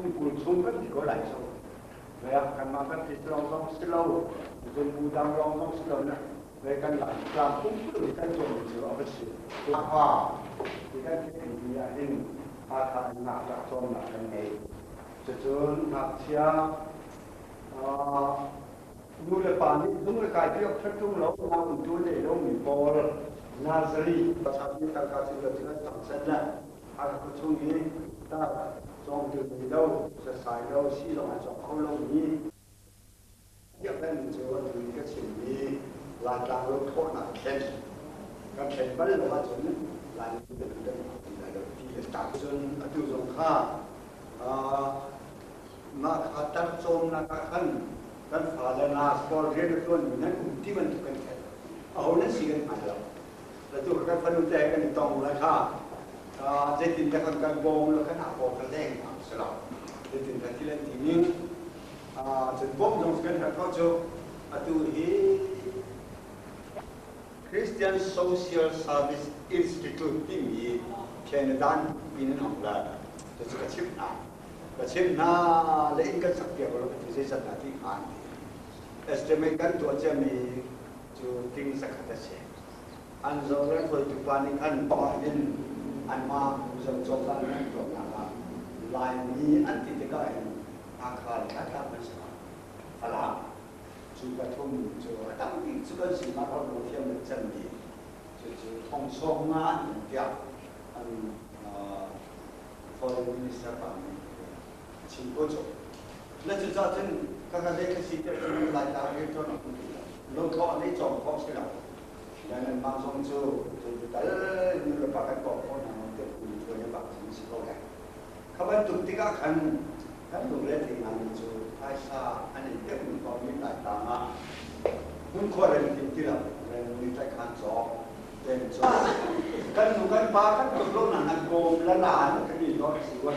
Kum 20 chung kan ti ko lai cu. Kanmah kan ti lawng zong si lo, cun bu dang lawng zong si lo na kan Laitlang pumpuluk kan tuahmi cu a va si. Hakha ti kan theihmi ah hin Hakha in ngakṭah cawnnak kan ngei. Cucun ngakchia nu le pa nih zung le kai piak ṭhat ṭung lo, nau umtu nei lomi pawl nursery chapmi tangka cu lo cu an tam chan le Hakha khuachung i tar cawngtu nei lo, sasai lo, si zong a cawk kho lomi biakinn cu atu i ka chimmi Laitlang lo thawhnak thlen kan thlen bal lo ahcun Laimi kan kan ti lai lo ti le tak cun atu zong kha mah kha tar cawmnak ah khan kan fale nurse pawl rian a ṭuanmi nan um ti bantuk kan theih. Aho nan si kan hngal lo. Atu kan fanu te kan i tong lai kha zeitin dah kan kan bawm lo kan ah kan leng hna si lo. Zeitin dah thil an ti ning cun bawmh zong kan herh ko cu. Atu hi Christian Social Service Institute timi Canada in an hong la. Cucu ka chimh hna. Ka chimh hna le inn kan sak piak lo ka ti zeizat dah ti hnga an ti. Estimate kan tuah ciami cu ting zakhat a si. An zohlen hruaitu pa nih khan in anmah zohcawhnak an tuahnak ah Laimi an ti tikah hin Hakha le Thantlang kan si lo. Falam cu pathum cu a tam bik cu kan si mah holh thiam le cemmi cucu thong sawm nga an um tiah an foreign minister pa nih a chim ko cu. Na cucaah cun ka zei ka si tiah cun Laitlang rianṭuan a hmu ti lo. Lothawh an ei cawm khawh si lo. Le nanmah zong cu zeitikal nu le pa kan kawh khawh hna maw tiah phun ṭuan i bak ding si ko lai. Kha bantuk tikah khan kan lungre thei ngaimi cu phaisa an in pekmi paoh nih Laitlang ah hmunkhua rem tim ti lo, rem nih tlaihkhan cawk, tem cawk. Kan nu kan pa kan tluk lo na nan kawm la la na kan i dawt si wa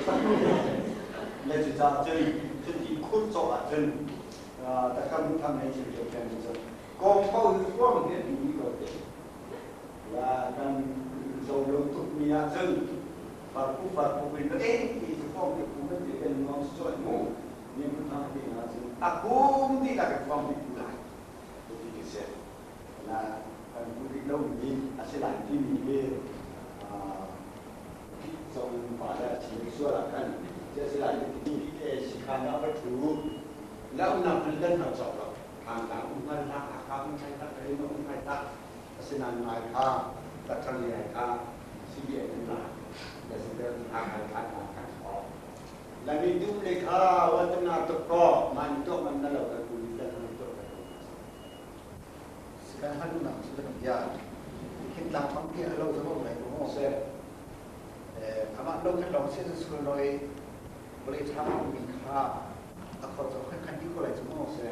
le cucaah cun cuti khur cawh ahcun takam tham hei chim lio peng cu kawm paoh hi huam hi an duh ko te la kan zo lo tuk mi ahcun farpu farpu in eh ti cu fong te pu kan ti kan nuam si cawh mu ni mun thang ti na cun a kum ti la kan fong ti pu lai ti ti se na kan pu rih lo mi a si lai ti mi hi zong pa le a chim sual ah khan ti a si lai ti ti si khan ah va thu la unau kan dan hau cawk lo thang tang um hngal hlah Hakha um hngal hlah Karin um hngal hlah asinain ngai kha Taṭang ngai kha CBA in la le si Hakha kha kan thawk lami dum le kha watana tuk ko man tuak man na lo ka ku ni kan han tuak ka Kan han nak su kan bia khin tlang pang ti alo zo lai ko se amah lo khan long se sul noi vawlei ṭha mi kha a khor zo khan khan di ko lai chu mo se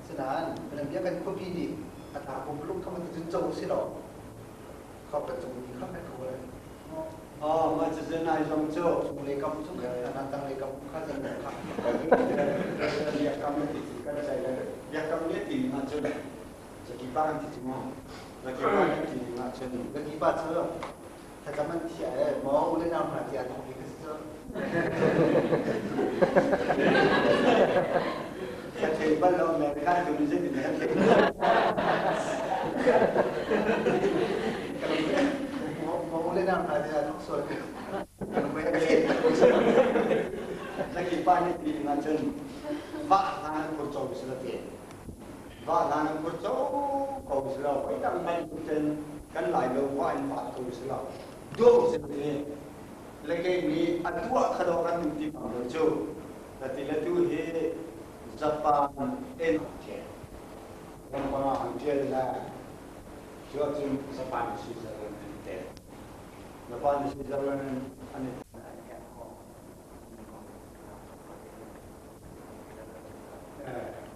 Sinain bia kan khuapi nih a ta pumluk kha man cun co si lo khor kan cung mi kha kan ko lai. Oh, ma cu zan ai zong cu cung lei kam cu kan tang lei kam kha zan kha. Biakam ti kan sai le biakam ne ti ma cun zakipa kan ti cu mu zakipa kan ti ma cun zakipa cu thlacam an thiah e maw ule nau hna tiah thawk hi ka si cu. Ka thei bal lo American tu nih zeitin kan thei. Maw ule nau hna tiah thawk sual. Zakipa nih ti ma cun va hna an phur co si la te. Va hna an phur co ko si lo. Voi dang bantuk cun kan lai lo va in va ko si lo. Duh si te. Le kei nih a tuah kha lo kan duh ti bang lo cu. Ka ti le tu hi Japan en ram han ṭial le cu ahcun Japan Switzerland an i tel. Japan Switzerland an i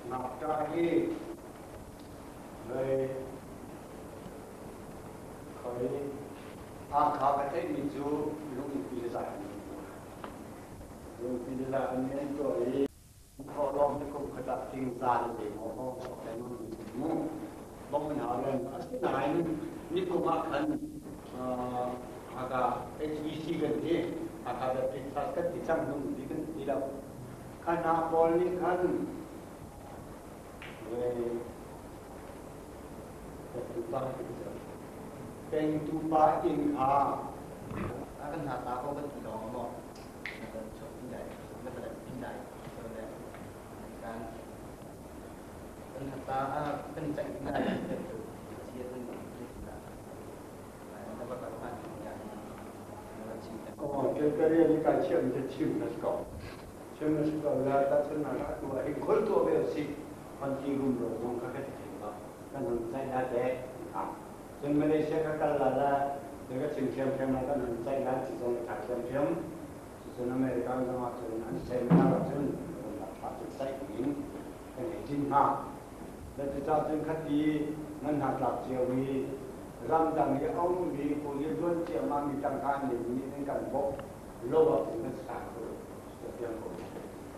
Ngakṭah hi vei khoi Hakha ka theihmi cu lungpi le zai an lungpi le zai an an tuah i thawhlawm te kum khat ah ting za le zei maw hawng sok le nun mu bong in hau len asinain nikum ah khan Hakha HBC kan ti Hakha Baptist Church kan ti cang nung ti kan ti lo. Kha hna pawl nih khan pengtu pa inn kha A kan hna ta ko kan ti lawng maw na kan chuak pin dai na kan pin dai so le kan kan hata kan caih pin dai kan tu sia kan na ba kan man ya na chim ta. Oh, ke kare ni ka chiam te chim na ko chim na ko la ta chen na ka tu hi khol to be si pan ti rum ro zong ka ka ti ba kan hun chai na te ha chun Malaysia ka kal la la de ka chim thiam thiam na kan hun chai la chi zong tha thiam thiam chun America zong ah chun an chai na la chun la tha chu sai in kan ei jin ha la chu cha chun khati nan ha tlak chiao mi ramdang i a ummi kuli luan ciammah mi tangka an neimi nih an kan bawmh lo ahcun kan si kho lo fiang ko.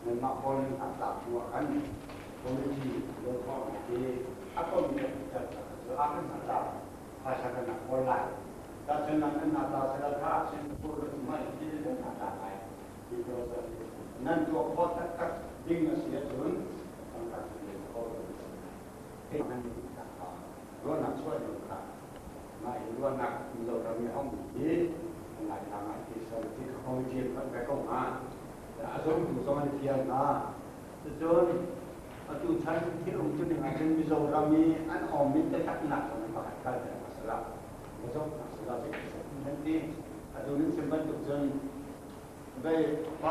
Nanmah pawl nan hnatlak hnu ah khan committee lawngkhawhnak hi a kommi a pitar cu a kan hnatlak phaisa kan rak kawl lai. Tahchunhnak nan hnatlak sila kha Singapore le umma in ti nan hnatlak lai ti process nan tuah khawh taktak ding a si ahcun tangka cu le kho lo. Ruahnak chuah lio kha mah hi ruahnak Mizoram i a ummi hi Laitlang ah ti sal ti ka committee an phanh ve ko hnga. A zumtu zong an fial hna. Cucun atu chan thil um tu ning ahcun Mizoram i an awm in taknak zong in pakhat kal ter hna sala va zoh hna sala zei an ti. Atu nan chim bantuk cun vei pa